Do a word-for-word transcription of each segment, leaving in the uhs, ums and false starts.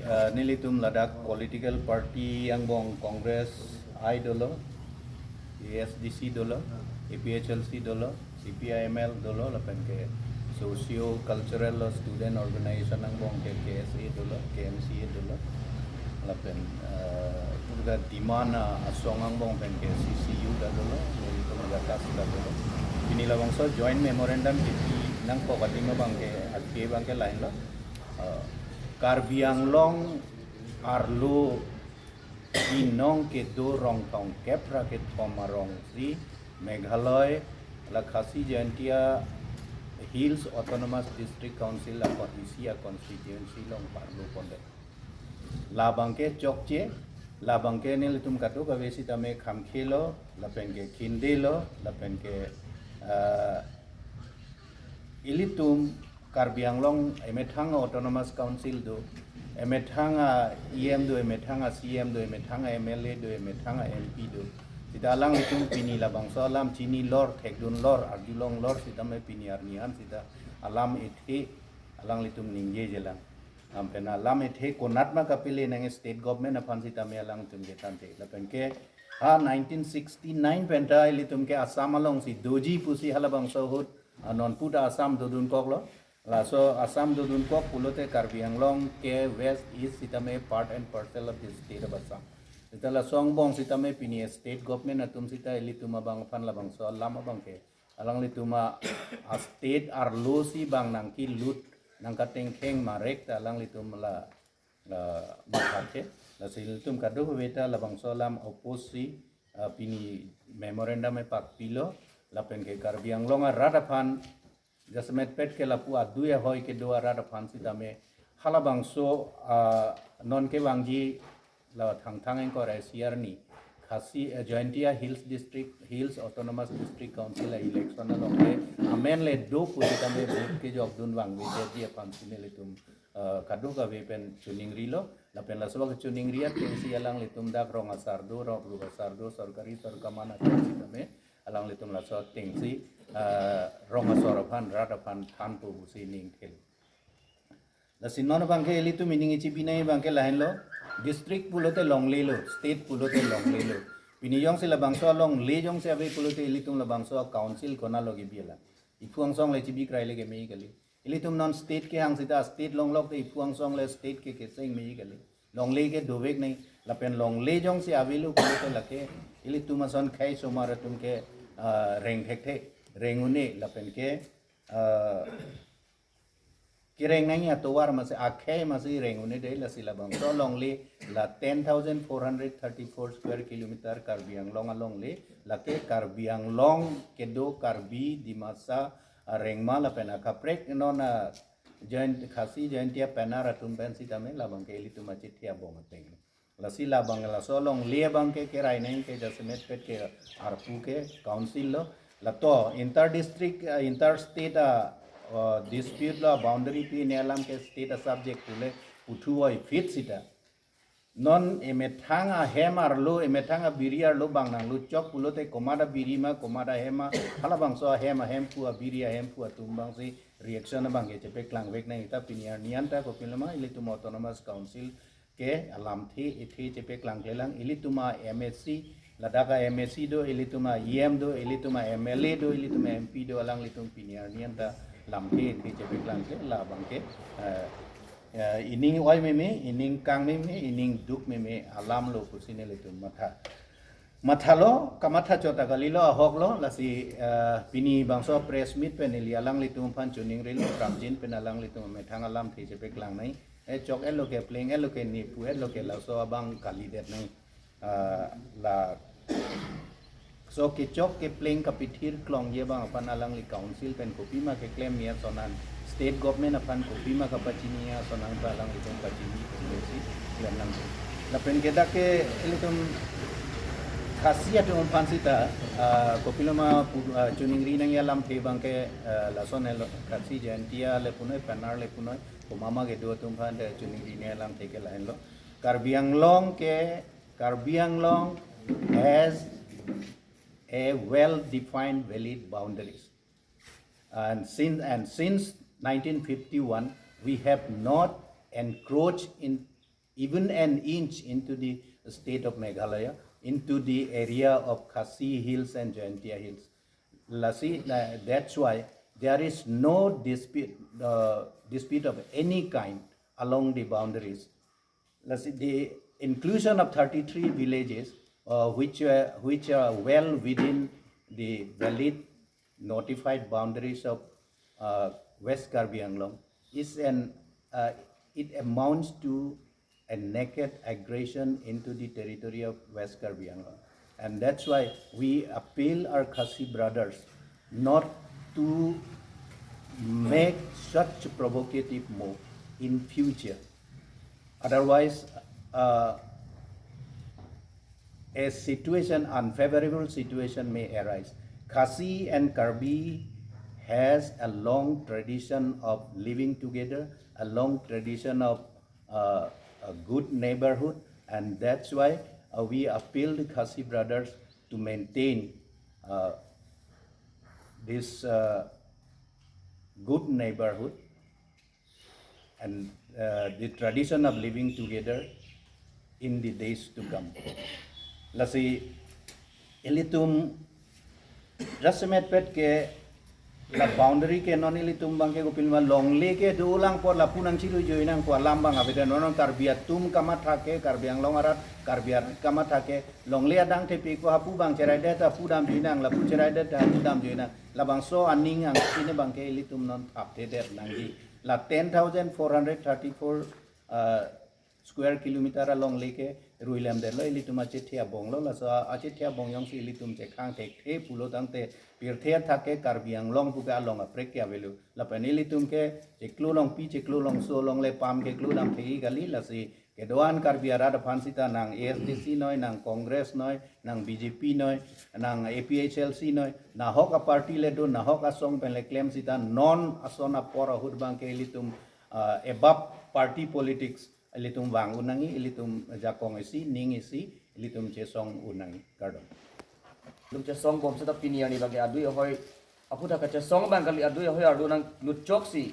Uh, nelitum ladak political party angbong Congress I dolo, A S D C dolo, A P H L C dolo, C P I M L dolo, lapen ke socio cultural lo student organization angbong ke K S A dolo, K M C A dolo, lapen uh, pura demand uh, asong angbong pen ke C C U da dolo, nelitum ladak KAS da dolo. Pini labangso joint memorandum kipi nangkok adim abang ke, atke abang ke lain lo. Uh, Karbi Anglong arlo binong kedo rong throngkep ra kethom arong si Meghalaya la Khasi Jaintia Hills Autonomous District Council la isi a constituency along parlo pondet. Labang ke chokche, labang ke nelitum kadokave sitame khamkhelo, lapen ke khindelo, lapen ke uh, ilitum Karbi Anglong emethang Autonomous Council do, emethang a E M do, emethang a C M do, emethang a M L A do, emethang a M P do. Sita alanglitum pini labangso alam chinilor, thekdunlor, arjulonglor sitame pini arni an sita alam ethe alanglitum ningjejelang. Lapen alam ethe konat ma kapele nang state government aphan sitame alangtum kethan the. Lapen ke ha nineteen sixty-nine penta ilitum ke Assam along si doji pusi halabangso ahut, ah, non puta Assam dodunkoklo. Laso Assam dodunkok pulote Karbi Anglong ke West East sitame part and parcel of the state of Assam. Sita laso angbong sitame pini state government atum sita ilitum abang aphan labangso alam abang ke alanglitum a, a state arlo si bang nangkelut nangkatengkheng marek ta alanglitum la, la mathathe. Lasi ilitum kadokave ta labangso alam oppose si, ah, pini memorandum epak pilo, lapen ke Karbi Anglong arat aphan jasemetpet ke lapu adui ahoi kedo arat aphan sitame halabangso, ah, non kevangji la Thangthang ingkoi ra isi arni Khasi, eh, Jaintia Hills District, Hills Autonomous District Council a election along le amen le do pusitame vote kejokdun vangveji aphan si nelitum, eh, kadokave pen choningrilo. Lapen laso kechoningri ateng si alanglitum dak rong asar do, rong ru asar do, sorkari sorkaman ateng sitame alanglitum laso ateng si, eh, rong asor aphan, rat aphan thanpo pusi ningthel. Lasi non abang ke ilitum ining ichibi nai abang ke lahenlo, district pulote longlelo, state pulote longlelo. Pini jongsi labangso alongle jongsi ave pulote ilitum labangso council konatlo kebi alam? Iphu angsong le chibi krai le kemeji kali. Ilitum non state kehang sita state longlok te iphu angsong le state ke keseng meji kali. Longle ke dovek nai, lapen longle jongsi avelo pulote lake ilitum ason khei somar atum ke, ah, reng thekthe, reng un-e, lapen ke, ah, kereng nangji atovar masi akhei masi reng un-e de. Lasi labangso alongle la ten thousand four hundred thirty-four square kilometer Karbi Anglong alongle, lake Karbi Anglong kedo Karbi, Dimasa, arengma lapen akaprek non a Jain-, Khasi Jaintia Penar atum pen sitame labang ke ilitum achithi abong ateng. Lasi labang laso alongle abang ke kerai nang ke jasemetpet ke arpu ke council lo. Lato inter district, uh, inter state a, uh, dispute lo, boundary pi ne alam ke state a subject pule puthu oi fit sita. Non emethang ahem arlo, emethang abiri arlo bang nangluchok pulote komat abiri ma, komat ahem ma, halabangso ahem, ahemphu abiri ahemphu atum abang si reaction abang ke chepaklangvek nang. Ita pini arni an ta kopiloma ilitum Autonomous Council ke alamthe ethe chepaklangklelang, ilitum a M A C, ladak a M A C do, ilitum a E M do, ilitum a M L A do, ilitum a M P do, alanglitum pini arni an ta lamthe ethe chepaklangkle, labang ke, eh, eh, ining oi meme, ining kang meme, ining duk meme alam lo pusi nelitum matha. Mathalo, kamatha chot ta kalilo, ahok lo. Lasi, eh, pini bangso press meet pen neli alanglitum aphan choningrilo, prapjin pen alanglitum methang alamthe chepaklang nai. Eh, chok-etlo ke, pleng-etlo ke, ne pu-etlo ke, laso abang kalidet nai. Ah, la so kechok kepleng kapithir klongji abang aphan alangli council pen kopima keklem ya sonan, state government aphan kopima kapachini ya sonan ta alanglitum pachini pen si klemlang. Lapen ke dak ke ilitum Khasi atum aphan sita, ah, kopiloma pu-, ah, choningri nangji alamthe abang ke, ah, lason helo, Khasi Jaintia le punoi, Penar le punoi, komat ma kedo atum aphan ta choningri nangji alamthe ke lahenlo. Karbi Anglong ke, Karbi Anglong has a well-defined valid boundaries. And since, and since nineteen fifty-one, we have not encroached in even an inch into the state of Meghalaya, into the area of Khasi Hills and Jaintia Hills. Lasi, uh, that's why there is no dispute, uh, dispute of any kind along the boundaries. Lasi, the inclusion of thirty-three villages, uh, which, uh, which are well within the valid notified boundaries of, uh, West Karbi Anglong is an, uh, it amounts to a naked aggression into the territory of West Karbi Anglong. And that's why we appeal our Khasi brothers not to make such provocative move in future. Otherwise, uh, a situation, unfavorable situation may arise. Khasi and Karbi has a long tradition of living together, a long tradition of, uh, a good neighborhood, and that's why, uh, we appeal the Khasi brothers to maintain, uh, this, uh, good neighborhood and, uh, the tradition of living together in the days to come. Lasi ilitum jasemet pet ke la boundary ke non ilitum abangke kopilma longle ke dolang apot lapu nangchirui joi nangkok alam abang avedet, non Karbi atum kamatha ke, Karbi Anglong arat, Karbi arat kamatha ke longle adang thepi ko hapu abang cheraidet hapu dam joi nang, lapu cheraidet hapu dam joi nang. Labangso aning angkine abangke ilitum non thapthedet nangji. La ten thousand four hundred thirty-four, uh, square kilometer alongle ke ruilemdetlo, ilitum achethe abonglo, laso achethe abong jongsi ilitum chekhang thekthe pulo tangte pirthe athak ke Karbi Anglong pu ke along aprek ke avelo. Lapen ilitum ke chiklo longpi, chiklo longso, longle pam ke klodam thekji kali. Lasi kedo-an Karbi arat aphan sita nang A S D C noi, nang Congress noi, nang B J P noi, nang A P H L C noi, nahok a-party le do, nahok asong pen le klem sita non ason apor ahut abangke ilitum, uh, above party politics ilitum vang un nangji, ilitum jakong isi, ning isi, ilitum chesong un nangji. Kardom. Ilitum chesong bom seta pini arni abangke adui ahoi, aphuthak kachesong abang kali, adui ahoi arlo nanglut choksi.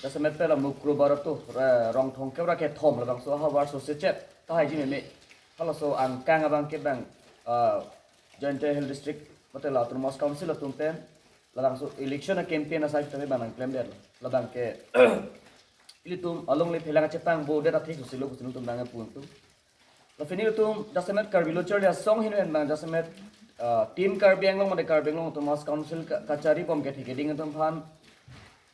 Jasemet pet la Mukrobar atum, eh, Rongthongkep ra kethom labangso ahavar sosechet tahai ji meme. Halaso angkang abangke bang, eh, Jaintia Hill District, mate la Autonomous Council atum pen labangso election a-campaign asai tame bang nangklemdet. Labangke ilitum alongle phelang chepangbodet athe kusilo kusinutum nang apu atum. Lapen ilitum jasemet Karbi Lo Charli Asong ahin pen bang jasemet, ah, Team Karbi Anglong mate Karbi Anglong Autonomous Council ka-, kachari bom kethe keding atum aphan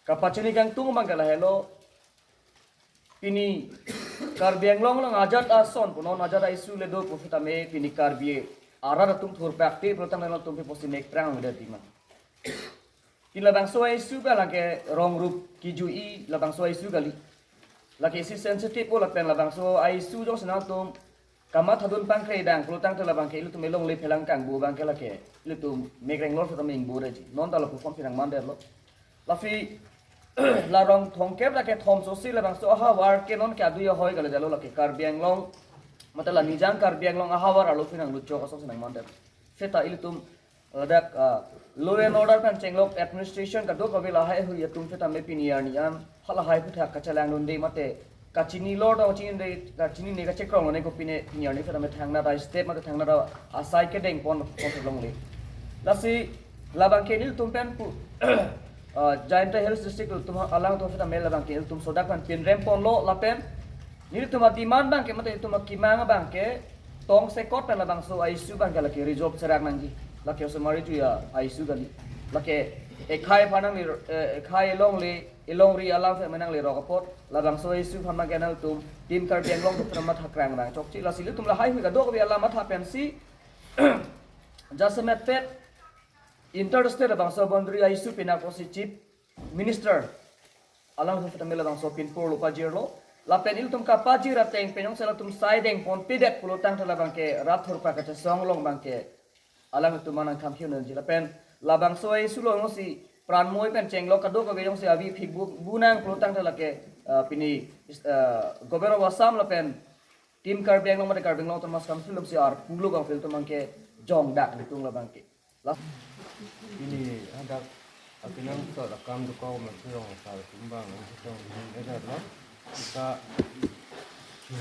kapachini kangtung abangke lahelo. Pini Karbi Anglong along ajat ason pu non ajat a-issue le do pu sitame pini Karbi arat atum thurpakte pulotangte non atum pi pusi nek prang udah tima. Pini labangso a-issue abangke rong rup kejui labangso a-issue kali. Lake isi sensitive pu lapen labangso a-issue jongsi nangtum kamathadun pangkre dang pulotangte labangke ilitum alongle phelang kangbu abangke lake ilitum mekreng lor sitame ingbu reji. Non ta lapu form pinang mandetlo. Lapen la Rongthongkep ra kethom sosi labangso ahavar ke non ke adui ahoi kalidet lo, lake Karbi Anglong mate la Nijang Karbi Anglong ahavar arlo pinang luchok asong sinang mandet. Seta ilitum ladak, ah, law and order pen chenglok administration kadokave lahaihui atum sitame pini arni an halahai aphuthak kachelangdunde mate kachini lor tong chinine, kachinine kachekrong lone kopine pini arni sitame thangnat a-step mate thangnat asai kedeng pon pon longle. Lasi labangke nelitum pen pu, ah, Jaintia Hills District atum alangtum sitame labangke nelitum sodak pen pinrem ponlo lapen nelitum a-demand abangke mate nelitum akemang abangke tongsekot pen labangso a-issue abangke lake resolve serak nangji. Lake osomar issue a-issue kali. Lake ekhai aphan nangli, eh, ekhai elongle, elongri alam aphan nanglerok apot labangso a-issue aphan abangke nangtum Team Karbi Anglong atum aphan matha krang nangchokche. Lasi ilitum lahaihui kadokave alam matha pensi jasemet pet interstate labangso boundary a-issue pina kosi Chief Minister alangtum sitame labangso pinpurlo pajirlo. Lapen ilitum kapajir ateng pen jongsi latum sai deng ponpedet pulotangte labangke rat thurpak kachesong along abangke alangtum manang thamphionji. Lapen labangso a-issue along jongsi pranmoi pen chenglok kadokave jongsi avi phik bu, bu nang pulotangte lake, ah, pini, ah, Governor of Assam lapen Team Karbi Anglong mate Karbi Anglong Autonomous Council atumsi arpulo abang feel atum abangke jongdak nelitum labangke. Last. Pini hadak akenangsot akam dokok mate rong asar atum abang nangchetong dun edet lo. Seta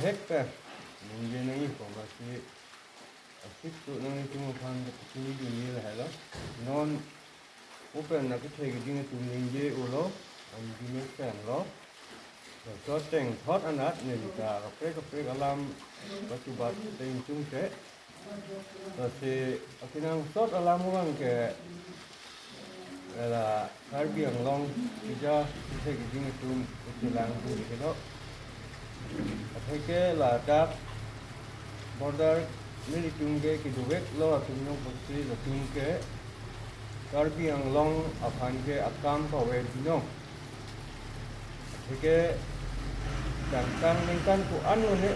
Hek pen ningje nangji pu masi asik tu nangtum aphan kachini dunji lahelo. Non open na kethe keding atum ningje ulo, anji mesen lo. So tengthot anat nelita kaprek kaprek alam pachubat teng chungte. Lasi akenangsot alam abang ke la Karbi Anglong kija kethe keding atum kelang dunji lo. Atheke ladak border nelitum ke kedovek lo atum nong pusi latum ke Karbi Anglong aphan ke akam pave dunong. Atheke dangtang ningkan ko-an lo ne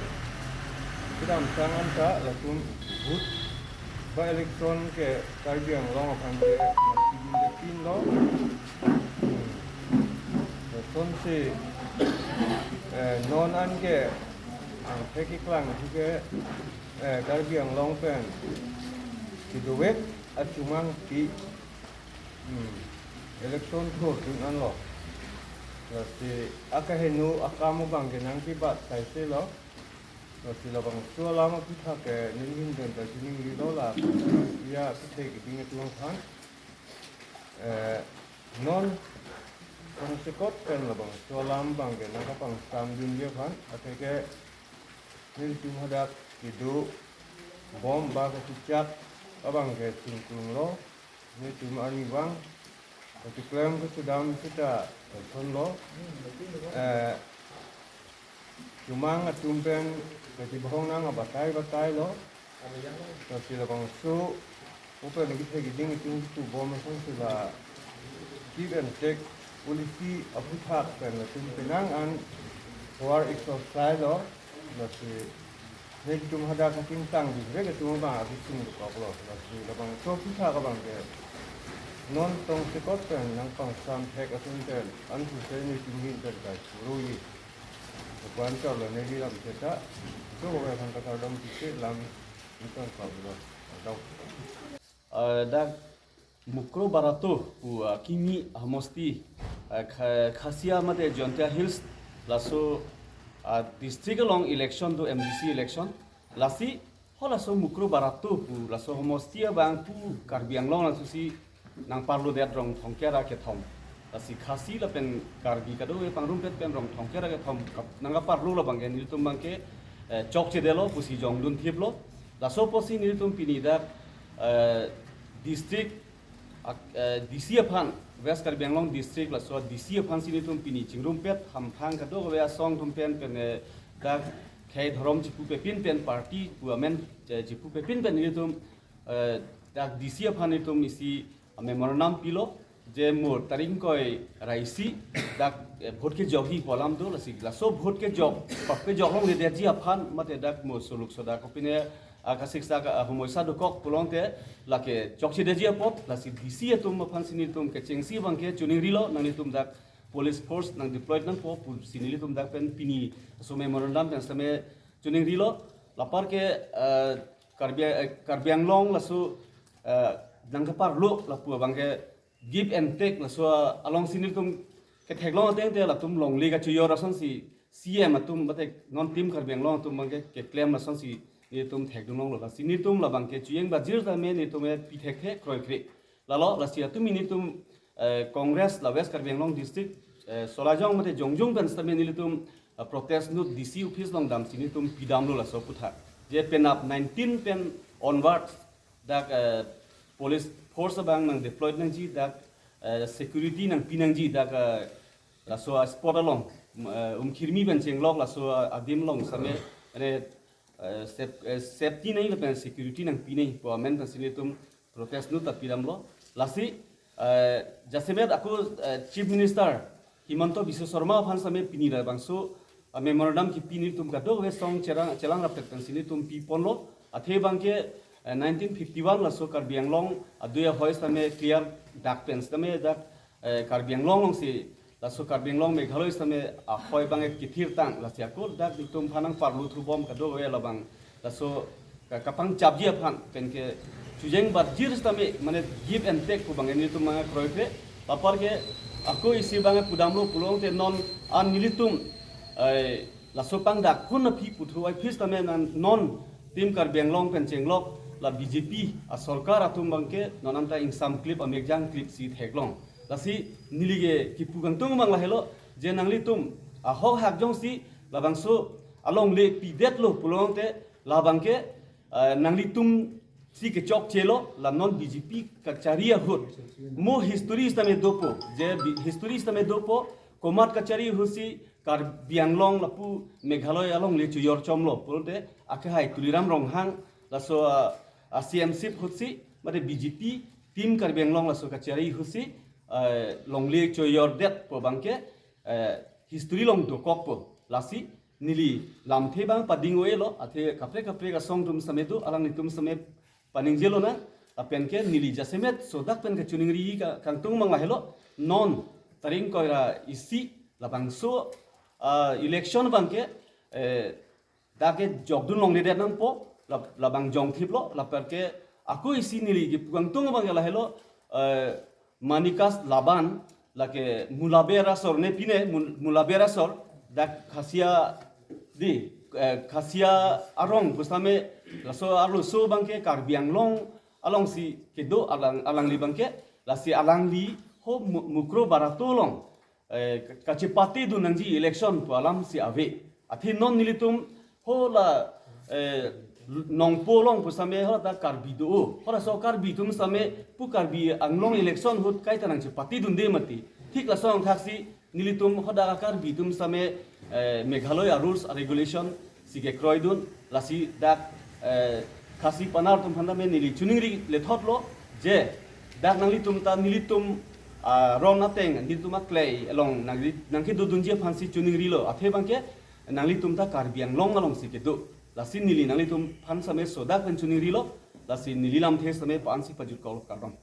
kedamtang anta latum vote by-election ke Karbi Anglong aphan ke mati din de pin lo. Hmm. Lasonsi, eh, non an ke angthek keklang thu ke, eh, Karbi Anglong pen kedovek achumang ti, hmm, election thur dun an lo. Lasi akaheno akam abang ke nangkebat saise lo. Lasi labangso alam aphuthak ke nelihin pen kachiningrilo la ya kethe keding atum aphan. Eh, non tongsekot pen labangso alam abang ke nangkapangsam dunji aphan, atheke nelitum hadak kedo bom ba kachechak abang ke sungkrung lo. Nelitum arnivang kachiklem kachedam seta kason lo. Eh, chumang atum pen kachibahong nang abatai batai lo. Lasi labangso open kethe keding atum tu bom asonsi la give and take policy aphuthak pen latum penang an power exercise lo. Lasi nelitum hadak kachingtang dunvek atum abang abising dokok lo. Lasi labangso aphuthak abang ke non tongsekot pen nangpangsam thek atum pen an suse nelitum hin pen kai suruji. Kwan chor lo neli lam seta. Dokok aphan kakardom pisi lam ningkan kok lo. Kardom. Ah, dak Mukroh Barato pu, ah, kimi homosti, ah, Kha-, Khasi mate Jaintia Hills laso, ah, district along election do, M D C election. Lasi halaso Mukroh Barato pu laso homosti abang pu Karbi Anglong laso si nangparlodet rong thomkep ra kethom. Lasi Khasi lapen Karbi kadokave pangrumpet pen rong thomkep ra kethom kap-, nangkaparlo labang ke nelitum abang ke, eh, chokchedetlo pusi jongdun thiplo. Laso apotsi nelitum pini dak, eh, district, ak-, eh, D C aphan, West Karbi Anglong District laso D C aphan si nelitum pini chingrumpet, hamphang kadokave asong atum pen pen, eh, dak khei dhorom chipupepin pen party pu amen, eh, chipupepin pen nelitum, eh, dak D C aphan nelitum isi memorandum pilo, je mo tarik ingkoi ra isi dak, eh, vote kejokji pu alam do, lasi laso vote kejok, pap kejok longledetji aphan mate dak mo suluk soda kopine, ah, kasiksak, ah, homoisa dokok pulote lake chokchedetji apot, lasi D C atum aphan si nelitum kechengsi abang ke chiningrilo, nanglitum dak police force nang deploy nangpo pusi nelitum dak pen pini laso memorandum pen same chiningrilo. Lapar ke, eh, Karbi, eh, Karbi Anglong laso, eh, nangkaparlo lapu abang ke give and take laso along si nelitum ketheklong ateng te latum longle kachojor asonsi C M atum mate non Team Karbi Anglong atum abang ke keklem asonsi nelitum thekdun longlo. Lasi nelitum labang ke chojeng bajir tame nelitum e pi thekthe kroikre. Lalo lasi atum nelitum, eh, Congress la West Karbi Anglong District, eh, solajong mate jongjong pen sitame nelitum, eh, protest note D C office along damsi nelitum pidamlo laso aphuthak. Je penap nineteen pen onwards dak, eh, police force abang nang deploy nangji dak, eh, security nangpi nangji dak, eh, laso a-spot along, eh, Umkhirmi pen chenglok laso a-, adim along sitame, ane, eh, saf-, eh, safety nangji lapen security nangpi nangji pu amen pensi nelitum protest note ta pidamlo. Lasi, eh, jasemet ako, eh, Chief Minister Himanta Biswa Sarma aphan sitame pini labangso, eh, memorandum kipi nelitum kadokave asong chelang, chelang rapet pensi nelitum piponlo. Athe abang ke, eh, nineteen fifty-one laso Karbi Anglong adui ahoi sitame clear dak pen sitame dak, eh, Karbi Anglong alongsi laso Karbi Anglong Meghalaya sitame ahoi abang ke kethirtang, lasi ako dak nelitum aphan nangparlo thubom kadokave labang laso ka-, kapangchapji aphan pen ke chojeng bajir sitame mane give and take pu abang ke nelitum abang kroikre. Lapar ke ako isi abang pudamlo pulote non an nelitum, eh, Laso pangdak kun aphi puthu ai phis tame nang non Team Karbi Anglong pen chenglok la B J P asorkar atum abangke non anta ingsam klip amekjang klip si theklong. Lasi neli ke kipu kangtung abang lahelo, je nanglitum ahok hak jongsi labangso alongle pidetlo pulote labangke, eh, nanglitum si kechokchelo la non B J P kachari ahut. Mo history sitame dopo, je bi-, history sitame dopo, komat kachari ahut si Karbi Anglong lapu Meghalaya alongle chojor chomlo pulote akehai Tuliram Ronghang laso, ah, ah, C M sip ahut si mate B J P Team Karbi Anglong laso kachari ahut si, eh, longle chojordet pu abangke, eh, history along dokokpo. Lasi neli lamthe abang pading-o-elo, athe kaprek kaprek asong atum sitame do, alanglitum sitame paningjelo nang, lapen ke neli jasemet sodak pen kachiningri ka-, kangtung abang lahelo, non tarik ingkoi ra isi labangso, ah, election abangke, eh, dak ke jokdun longledet nangpo, la-, labang jongthiplo, lapen ke ako isi neli kipu kangtung abangke lahelo, eh, Manikas Laban, lake Mulaber asor ne pine, Mul-, Mulaber asor, dak Khasia di, eh, Khasia arong pusitame, laso arloso abangke Karbi Anglong alongsi kedo alang, alangli abangke, lasi alangli ho Mu-, Mukroh Barato along, eh, ka-, kachepatedun nangji election pu alam si ave. Athe non nelitum ho la, eh, Nongpo along pusitame ho ta Karbi do. Ho laso Karbi atum sitame pu Karbi Anglong election ahut kaita nangchepatedunde mati. Thik laso angthak si nelitum hodak Karbi atum sitame, eh, Meghalaya rules regulation si kekroidun, lasi dak, eh, Khasi Pnar atum aphan tame neli chiningri lethotlo, je dak nanglitum ta nelitum, ah, ron ateng nelitum aklei along nangri, nangkedodunji aphansi chiningrilo, athe abangke nanglitum ta Karbi Anglong alongsi kedo. Lasi neli nanglitum aphan sitame sodak pen chiningrilo, lasi neli lamthe sitame pa-ansi pajut kok, kardom.